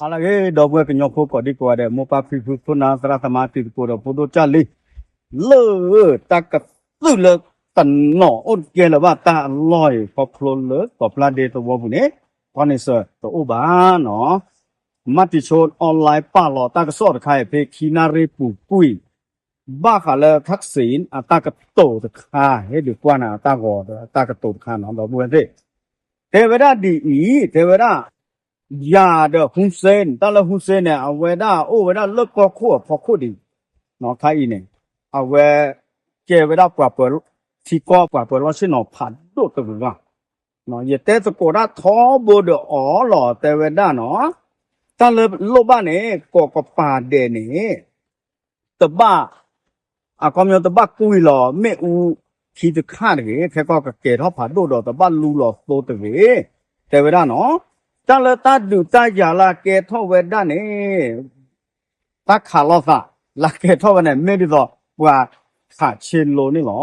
ဟါလၢအဂ့ၤ ဒီပုၢ်ဝဲၢ်ကညီဖိကိးဒံကိးဂၤဒဲး မိၢ်ပၢ်ဖံဖု ခိၣ်နၢ်သရၣ်သမါ တံၤသကိးဒီးဖိဒိၣ်ကၢ်လံ, လၢတၢ်ကသုၣ်လၢတနီၤအိၣ်တကဲလၢၤဘၣ်တၢ်အလီၢ်အံၤ ခီဖျိလၢကီၢ်ဖျါဒ့သဝီပူၤန့ၣ် ခီန့ၣ်စၢၤတအိၣ်ဘၣ်နီၤ. မၤတံၤဆိ online ပာ်လီၤတၢ်ကစီၣ်တခါအံၤ ဖဲခံနၣ်ရံၣ်ပူၤကွံာ် ဘၣ်ဃးလၢ Thaksin အတၢ်ကတိၤတခါ ဟ့ၣ်ဒုးကွၢ်နၤအတၢ်ဂီၤဒီးအတၢ်ကတိၤတခါနီၤ ဒီပုၢ်ဝဲၢ်သ့ၣ်, တဲဝဲဒၣ်ဒ်အံၤ တဲဝဲဒၣ် ယၤဒီး Hun Sen တၢ်လၢ Hun Sen န့ၣ် အဝဲဒၣ်အိၣ်ဝဲဒၣ်လၢကီၢ်ခိၣ်အဖီခိၣ်ဒံး ခါအံၤန့ၣ် အဝဲ ကဲဝဲဒၣ်ပှၤပၢၤ ထံကီၢ်ပှၤပၢၤလီၢ်ဆ့ၣ်နီၤဖးဒိၣ်တဂၤလီၤ. ယတဲသကိးတၢ်ထီဘိဒီးအီၤလီၤ တဲဝဲဒၣ်နီၤ, တၢ်လၢလိၣ်ဘၣ်န့ၣ် ကီၢ်ကပၤဒဲးန့ၣ် တဘၣ် အခီပညီတဘၣ်ကွံာ်လီၤမ့ၣ်အူခံတခါတဂ့ၤ, ခဲကီၢ်ကကဲၤထီၣ်ဖးဒိၣ်ဒီးတဘၣ်လူလီၤသိတဂ့ၤ, တဲဝဲဒၣ်နီၤ, တၢ်လၢတၢ်ဒုးတၢ်ယၤလၢအကဲထီၣ်ဝဲဒၣ်န့ၣ် တၢ်ခးလိာ်သး လၢကဲထီၣ်ဝဲန့ၣ် မ့ၢ်ဒ်သိးပှၤခးဆ့လိန့ၣ်လီၤ.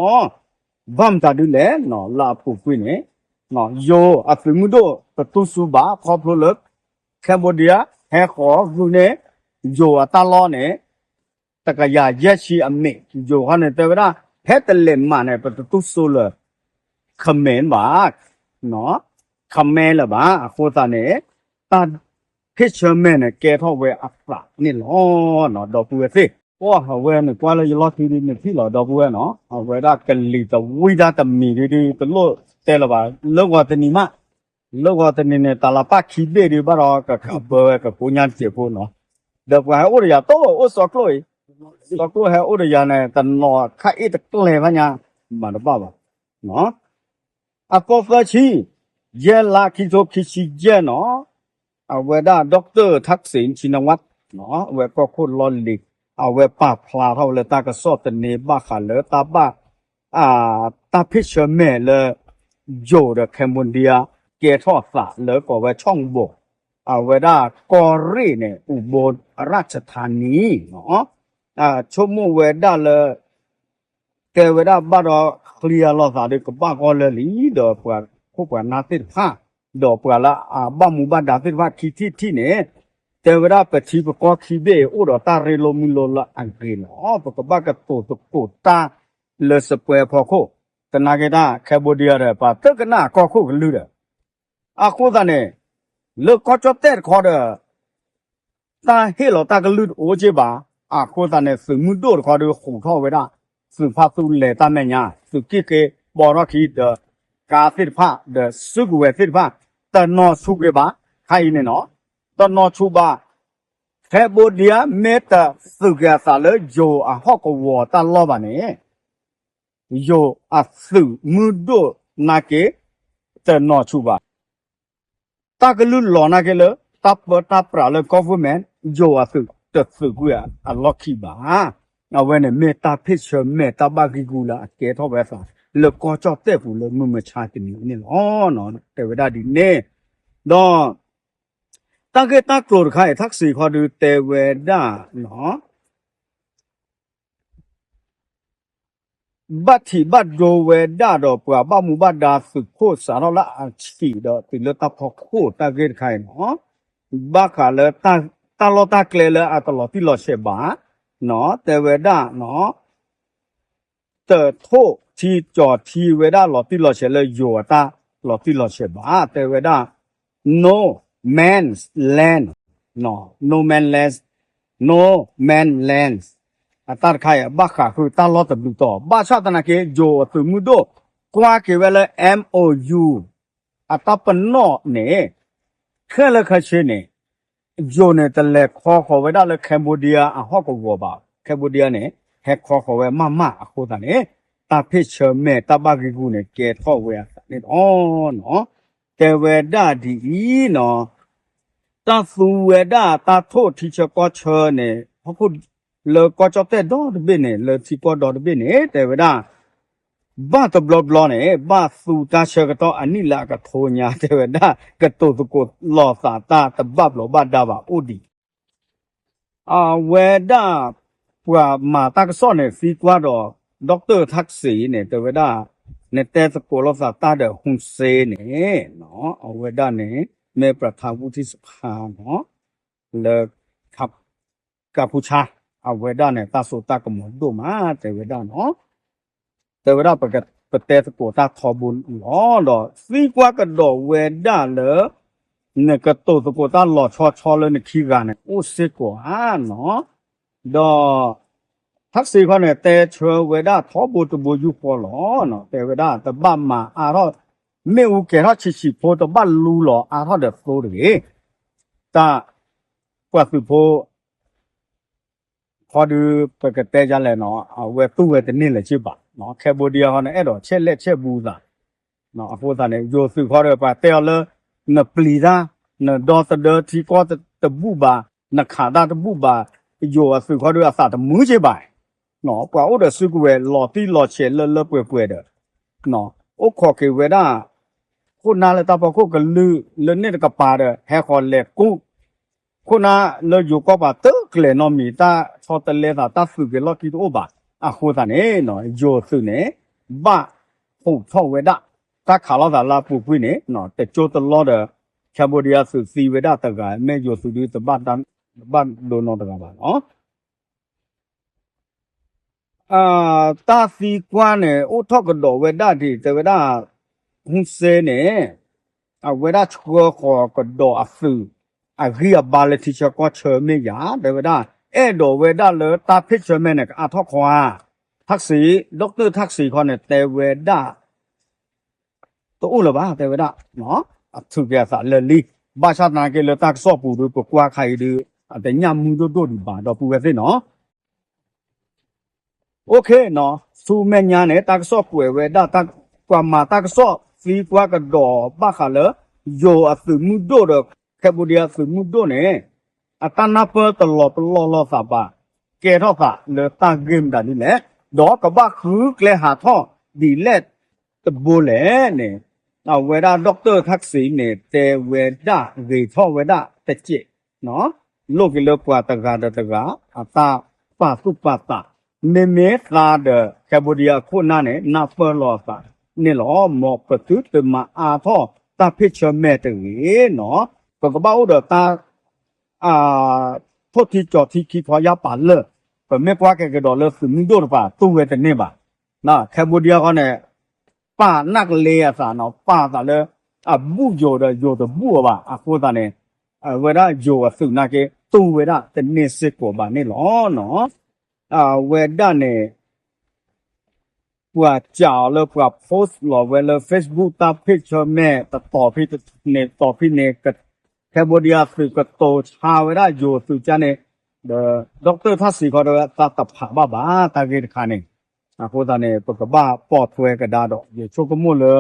ဘၣ်မတၤဒ်လဲၣ်နီၤ လၢအပူၤကွံာ်န့ၣ် ယိၤအသုးမုၢ်ဒိၣ်တတူၢ်စူဘၣ် ခီဖျိလၢ Cambodia ဟဲဃီၤဂုာ်န့ၢ် ယိၤအတၢ်လီၢ်န့ၣ် တကယၤယဲၢ်ဆံအမဲာ်, ယိၤခီန့ၣ်တဲဝဲဒၣ် ဖဲတလဲၤမးန့ၣ် ပတတူၢ်စူလၢ Khmer ဘၣ်, Khmer လၢၤဘၣ်. အဃိသတးန့ၣ် တၢ်ဖ့ၣ်ဆၢမဲာ်န့ၣ် ကဲထီၣ်ဝဲအသးန့ၣ်လီၤ. ဒီပုၢ်ဝဲၢ်သ့ၣ်, ပှၤအဝဲန့ၣ်ကွၢ်လၢယလီၢ်ခံဒ်န့ၣ်ထံၣ်လီၤ ဒီပုၢ်ဝဲၢ်နီၤ, အဝဲဒၣ်ကလံၤတဝံၣ်တၢ်တမံၤဒ်ဒ် တလိၣ်တဲလၢၤဘၣ်, လၢဂီၤတနံၤမး, လၢဂီၤတနံၤန့ၣ် တၢ်လၢပၢ်ခံဘ့ၣ်ဒ်ဘၣ်ဒီး ကကးဘၢဝဲကကိညါတစဲးဖိနီၤ, ဒီးပှၤဟဲအိၣ်ဒီးယၤ တိၢ်အိၣ်စီၤကျိၣ်အံၤ, စီၤကျိၣ်ဟဲအိၣ်ဒီးယၤန့ၣ် တနီၤခါအ့ၣ်တကျဲၤဘၣ်ညါ, မၤတဘၣ်ဘၣ် အသီသၢဆံ, ယဲၢ်လါခံထိခံဆံယဲၢ်နီၤ, အဝဲဒၣ် Doctor Thaksin Shinawatra အဝဲကီၢ်ခိၣ်လီၢ်လံၤ, အဝဲပာ်ဖျါထီၣ်ဝဲလၢတၢ်ကစီၣ်သန့ဘၣ်ဃးလၢတၢ်ဘၣ်, တၢ်ဖ့ၣ်ဆၢမဲာ်လၢ ယိၤဒီး Cambodia ကဲထီၣ်အသးလၢကိးဝဲ Chongbuk အဝဲဒၣ်ကီၢ်ရ့ၣ်န့ၣ် Ubon Ratchathani ဆိကမိၣ်ဝဲဒၣ်လၢ တဲဝဲဒၣ်ဘၣ်ဒီး ချ့အလိာ်သးဒီးကဘၣ်ဂီၢ်လၢာ်လံ ဒီးပှၤခိၣ်ပှၤနၢ်သ့ၣ်တဖၣ်, ဒီးပှၤလၢအဘၣ်မူဘၣ်ဒါသ့ၣ်တဖၣ်ခံထံၣ်ထံၣ်န့ၣ်, တဲဝဲဒၣ်ပထံပကီၢ်ခံဘ့ၣ်အံၤ အိၣ်ဒီးတၢ်ရ့လိာ်မုာ်လိာ်လၢအဂ့ၤလီၤ. ပကဘၣ်ကတိၤသကိးတၢ်လၢစပွဲအဖီခိၣ်, သနာ်က့တၢ် Cambodia ဒီး ပှၤတကနၣ်ကီၢ်ခိၣ်ကလုၢ်ဒီး အဃိသတးန့ၣ် လၢကီၢ်ကၠီၣ်တဲၣ်တခီဒီး တၢ်ဟ့ၣ်လီၤတၢ်ကလုၢ်တအိၣ်က့ဘၣ်. အဃိသတးန့ၣ် သုးမုၢ်ဒိၣ်တခီဒီးဟူးထီၣ်ဝဲဒၣ် သုးဖါသူလဲၤတၢ်မဲာ်ညါ, သုးက့ၢ်က့ဘီထီၣ်ခံဒီး ကါသ့ၣ်တဖၣ် ဒီးစုကဝဲၤသ့ၣ်တဖၣ် တနီၤဆူးက့ဘၣ်. ခါအံၤန့ၣ်နီၤ တနီၤဆူးဘၣ်. Cambodia မ့ၢ်တသုးက့ၤအသးလၢယိၤအဟီၣ်ကဝီၤတၢ်လီၢ်ဘၣ်န့ၣ် ယိၤအသုးမုၢ်ဒိၣ်နာ်က့ တနီၤဆူးဘၣ်. တၢ်ကလုၢ်လီၤနာ်က့လၢ တၢ်ပၢတၢ်ပြးလၢ government ယိၤအသုးတသုးကွံာ်အလီၢ်ခံဘၣ်. အဝဲန့ၣ်မ့ၢ်တၢ်ဖ့ၣ်ဆၢမဲာ်တၢ်ဘၣ်ဂံၢ်ဂူာ်လၢအကဲထီၣ်ဝဲအသး လၢကီၢ်ကၠီၣ်တဲၣ်ပူၤလၢမုၢ်မဆါတနံၤအံၤန့ၣ်လီၤ. တဲဝဲဒၣ်ဒ်န့ၣ်, ဒီး တၢ်ဂ့ၢ်တၢ်ကျိၤတခါအံၤ ထၣ်စံးခီဒုးတဲဝဲဒၣ် ဘၣ်ထံးဘၣ်ဒိဝဲဒၣ်ဒီးပှၤဘၣ်မူဘၣ်ဒါသုးခိၣ်စးထီၣ်လၢအဆံးဒီးတုၤလၢတၢ်ဖီခိၣ်တၢ်ဂ့ၢ်တခါအံၤနီၤ, ဘၣ်ဃးလၢ တၢ်လီၢ်တၢ်ကျဲလၢအတလီၤတံၢ်လီၤဆဲးဘၣ်, တဲဝဲဒၣ် တထိၣ်ထံကၠီၤထံဝဲဒၣ်လီၤတံၢ်လီၤဆဲးလၢယိၤအတၢ်လီၤတံၢ်လီၤဆဲးဘၣ်, တဲဝဲဒၣ် no man's land, no man's land, no man's land အတၢ်တခါအံၤ ဘၣ်ဃးဃုာ်တၢ်လီၢ်တဘျုးတီၤ, ဘၣ်ဆၣ်သနာ်က့ ယိၤအသုးမုၢ်ဒိၣ် ကွၢ်က့ၤဝဲလၢ MOU အတၢ်ပနီၣ်န့ၣ် ခဲလၢာ်ခဲဆ့န့ၣ် ယိၤန့ၣ် တလဲၤခီဃီၤဝဲဒၣ်လၢ Cambodia အဟီၣ်ကဝီၤဘၣ်. Cambodia န့ၣ် ဟဲခီဃီၤဝဲမးမးအဃိသတးန့ၣ် တၢ်ဖ့ၣ်ဆၢမဲာ်တၢ်ဘၣ်ဂံၢ်ဂူာ်န့ၣ် ကဲထီၣ်ဝဲအသးန့ၣ်လီၤ. တဲဝဲဒၣ်ဒ်အံၤနီၤ, တၢ်သူဝဲဒၣ်တၢ်ထိၣ်ထံဆၢကီၢ်ဆၢန့ၣ် ဟီၣ်ခိၣ်လၢကီၢ်ကၠီၣ်တဲၣ်ဒီတဘ့ၣ်န့ၣ် လၢထံကီၢ်ဒီတဘ့ၣ်န့ၣ် တဲဝဲဒၣ် ဘၣ်တဘျီဘျီန့ၣ် ဘၣ်သူတၢ်ဆၢကတီၢ်အနံၣ်လၢအကထိညါ တဲဝဲဒၣ် ကတိၤသကိးလိာ်သးတၢ်တဘၣ်ဘျီးဘၣ်ဒါဘၣ်အိၣ်ဒံး အဝဲဒၣ် ပှၤမၤတၢ်ကစီၣ်န့ၣ် သံကွၢ်ဒီး Doctor Thaksin န့ၣ် တဲဝဲဒၣ် နတဲသကိးလိာ်သးတၢ်ဒီး Hun Sen န့ၣ် အဝဲဒၣ်န့ၣ် မ့ၢ်ပြထးဝူထံၣ်စဖါနီၤ လၢ ကၢ်ဖူဆါ အဝဲဒၣ်န့ၣ် တၢ်စိတၢ်ကမီၤဒိၣ်မး တဲဝဲဒၣ်နီၤ. တဲဝဲဒၣ် ပတဲသကိးတၢ်ထီဘိလီၤ ဒီးသံကွၢ်ကဒီးဝဲဒၣ်လၢ နကတိၤသကိးတၢ်လီၤဆီဆီလၢနခံဂၤန့ၣ် အိၣ်စ့ၢ်ကီးဧါနီၤ. ဒီး ထၢၣ်စ့ခီန့ၣ် တဲဆၢဝဲဒၣ်ထီဘိတဘိယူၢ်ဃီလီၤ. တဲဝဲဒၣ် တဘၣ်မၤအါထီၣ် မ့ၣ်အူကဲၤထီၣ်ဆံးဆံးဖိ တဘၣ်လူလီၤအါထီၣ်ဒီးသိတဂ့ၤ. တၢ် ပှၤသုးဖိ ခီဒု ပကတဲယါလဲၣ်နီၤ အဝဲတူၢ်ဝဲတန့ၢ်လၢၤက့ဘၣ်. Cambodia ခီန့ၣ် အဲၣ်ဒိးဆဲးလဲၣ်ဆဲးဘူးသး အဃိသတးန့ၣ် ယိၤသုးခီဒီး ပှၤတဲအီၤလၢ နပျံၤတၢ် နဒီသဒၢထံကီၢ်တဘူၣ်ဘၣ် နခးတၢ်တဘူၣ်ဘၣ် ယိၤအသုးခီဒီးအသးတမုာ်က့ဘၣ်. ပှၤအိၣ်ဒီးစုကဝဲၤလီၤတံၢ်လီၤဆဲးလၢလၢပှဲၤပှဲၤဒီး အိၣ်ခိးက့ၤဝဲဒၣ် ခိၣ်နၢ်လၢတၢ်ဖီခိၣ်ကလုာ်လၢန့ၣ်တကပၤဒီး ဟဲဃီၤလဲၤကူၣ် ခိၣ်နၢ်လၢယိၤကီၢ်ပၤတကျဲၤနီတမံၤ တၢ်ဆီတလဲသး တၢ်သုးက့ၤလီၢ်ခံတအိၣ်ဘၣ်. အဃိသတးန့ၣ် ယိၤသုးန့ၣ် ဘၣ်ဟူးထီၣ်ဝဲဒၣ် တၢ်ခးလိာ်သးလၢအပူၤကွံာ်န့ၣ် တကၠိတလီၢ်ဒီး Cambodia သုးသံဝဲဒၣ်တဂၤ မ့ၢ်ယိၤသုးဒုတဘၣ်ဒိနီတဂၤဘၣ်နီၤ. တၢ်သံကွၢ်န့ၣ် အိၣ်ထီၣ်ကဒီးဝဲဒၣ်ဒ်တဲဝဲဒၣ် ဟူစ့န့ၣ် အဝဲဒၣ်ဆှၢဃီၤကဒီးအသုး အဂံၢ်အဘါလၢထံဆၢကီၢ်ဆၢမ့ၢ်ယၤ တဲဝဲဒၣ် အဲၣ်ဒိးဝဲဒၣ်လၢတၢ်ဖ့ၣ်ဆၢမဲာ်န့ၣ် ကအါထီၣ်ခီဧါ. ထၣ်စံး ဒီကတၢၢ်ထၣ်စံးခီန့ၣ် တဲဝဲဒၣ် တအိၣ်လၢၤဘၣ် တဲဝဲဒၣ် အထုးက့ၤအသးလၢာ်လံ. ဘၣ်ဆၣ်သနာ်က့လၢတၢ်ကစီၣ်ပူၤဒီး ပကွၢ်ခါအံၤဒီး အတညၣ်မုၢ်ဒိၣ်ဒိၣ်ဒံးဘၣ် ဒီပုၢ်ဝဲၢ်သ့ၣ်နီၤ. OK နီၤ ဆူမဲာ်ညါန့ၣ် တၢ်ကစီၣ်ကွဲးဝဲဒၣ် ပှၤမၤတၢ်ကစီၣ်သံကွၢ်ကဒီးဘၣ်ဃးလၢ ယိၤအသုးမုၢ်ဒိၣ်ဒီး Cambodiaသုးမုၢ်ဒိၣ်န့ၣ် အတၢ်နၢ်ပၢၢ်တလီၤပလိာ်လိာ်သးဘၣ် ကဲထီၣ်သးလၢတၢ်ဂ့ၢ်မတၤဒ်လဲၣ်, ဒီးကဘၣ်ဃုကျဲဟးထီၣ်ဒ်လဲၣ်တဘိလဲၣ်န့ၣ် အဝဲဒၣ် ဒီကတၢၢ်ထၣ်စံးန့ၣ် တဲဝဲဒၣ်ဂ့ၤထီၣ်ဝဲဒၣ်တစဲး လိၣ်က့ၤလၢပှၤတဂၤဒီးတဂၤ အတၢ်ပာ်သူၣ်ပာ်သး, မ့မ့ၢ်သးဒီး Cambodia အခိၣ်အနၢ်န့ၣ် နၢ်ပၢၢ်လိာ်အသးန့ၣ်လီၤ. မ်ပသုတမၤအါထီၣ်တၢ်ဖ့ၣ်ဆၢမဲာ်တဂ့ၤနီၤ. ပကဘၣ်အိၣ်ဒီးတၢ် ထိၣ်ထံကၠီၤထံခံခီယၢ်ပာ်လၢာ်, ပမ့ၢ်ကွၢ်က့ၤကဒီးလၢသုးမုၢ်ဒိၣ်တဖၣ် တူၢ်ဝဲတန့ၢ်ဘၣ်. Cambodia ဃီန့ၣ် ပာ်နၢ်ကလ့အသးနီၤ, ပာ်သးလၢ အဘူၣ်ယိၤဒီးယိၤတဘူၣ်အီၤဘၣ်. အဃိသတးန့ၣ် အဝဲဒၣ်ယိၤအသုးနာ်က့ တူၢ်ဝဲဒၣ်တန့ၢ်စ့ၢ်ကီးဘၣ်န့ၣ်လီၤ. အဝဲဒၣ်န့ၣ် ပှၤစးအီၤလၢပှၤ post လီၤဝဲလၢ Facebook တၢ်ဖ့ၣ်ဆၢမဲာ်တတီၤဖဲန့ၣ်တီၤဖဲန့ၣ် Cambodia သုးကတိၤဆါဝဲဒၣ်ယိၤသုးကါန့ၣ်, ဒီး ဒီကတၢၢ်ထၣ်စံးခီဒီး တၢ်တဖးဘၣ်ဘၣ် တၢ်ဂ့ၢ်တခါန့ၣ်. အဃိသတးန့ၣ် ပကဘၣ်ပိာ်ထွဲကဒါဒီး ယဆိကမိၣ်လၢ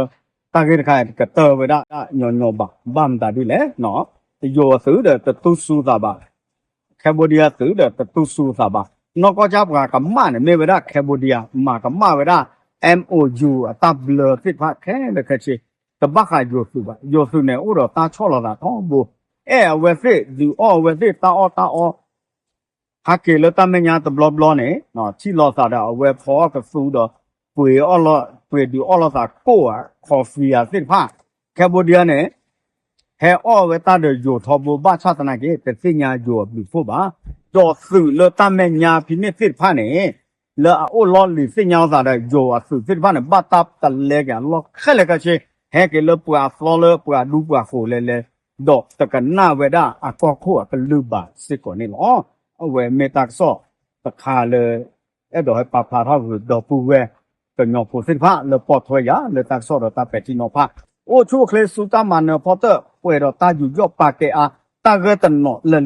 တၢ်ဂ့ၢ်တခါန့ၣ် တကတၢၢ်ဝဲဒၣ်ညီညီဘၣ်. ဘၣ်မတၤဒ်လဲၣ်, ယိၤအသုးဒီးတတူၢ်ဆူသးဘၣ် Cambodia သုးဒီးတတူၢ်ဆူသးဘၣ်. နီၢ်ကီၢ်ကၠၢ်ပှၤကမၣ်န့ၣ် မ့ၢ်ဝဲဒၣ် Cambodia မၤကမၣ်ဝဲဒၣ် MOU အတၢ်ဘျၢသ့ၣ်တဖၣ်ခဲလၢာ်ခဲဆ့, တဘၣ်ဃးယိၤသုးဘၣ်. ယိၤသုးန့ၣ် အိၣ်ဒီးတၢ်ဆီၣ်လီၤသးထီဘိ, အဲၣ်အဝဲသ့ၣ်ဒုးအီၣ်အဝဲသ့ၣ်တၢ်အီၣ်တၢ်အီ ဟးက့ၤလၢတၢ်မဲာ်ညါတဘျီဘျီန့ၣ် ထံၣ်လိာ်သးဒီးအဝဲဖီအီၣ်ကသူဒီး ပှ့ၤအီၣ်လီၤ ပှ့ၤဒုးအီၣ်လိာ်သးကိၣ်ဧါ coffee ဧါသ့ၣ်တဖၣ်, Cambodia န့ၣ် ဟဲအီၣ်ဝဲတၢ်ဒီးယိၤထီဘိ ဘၣ်ဆၣ်သနာ်က့ တသ့ၣ်ညါယိၤအဘျုးဖှိၣ်ဘၣ်. ဒီးသုးလၢတၢ်မဲာ်ညါဖဲန့ၣ်သ့ၣ်တဖၣ်န့ၣ် လၢအအိၣ်လီၢ်လံၤသ့ၣ်ညါလိာ်သးဒီးယိၤအသုးသ့ၣ်တဖၣ်န့ၣ် ဘၣ်တၢ်တလဲက့ၤအလီၢ်ခဲလၢာ်ခဲဆ့, ဟဲက့ၤလၢပှၤအသီလၢပှၤဒူပှၤဃိးလဲၤလဲၤ ဒီးတကနၣ်ဝဲဒၣ်အကီၢ်ခိၣ်အကလုၢ်ဘၣ်စ့ၢ်ကီးန့ၣ်လီၤ. အဝဲမ့ၢ်တၢ်ကစီၣ်တခါလၢ အဲၣ်ဒိးဟဲပာ်ဖျါထီၣ်ဂုာ်ဒီပုၢ်ဝဲၢ်ကညီဖိသ့ၣ်တဖၣ်လၢပိာ်ထွဲယၤလၢတၢ်ကစီၣ်ဒီးတၢ်ပဲာ်ထံနီၤဖး, အိၣ်ဆူၣ်အိၣ်ချ့ဆူတၢ်မၤနၢၤဖီတၢၣ် ပှဲၤဒီးတၢ်ယူးယီၣ်ပာ်ကဲအါ တၢ်ဂၢၢ်တနီၤလၢာ်လံ.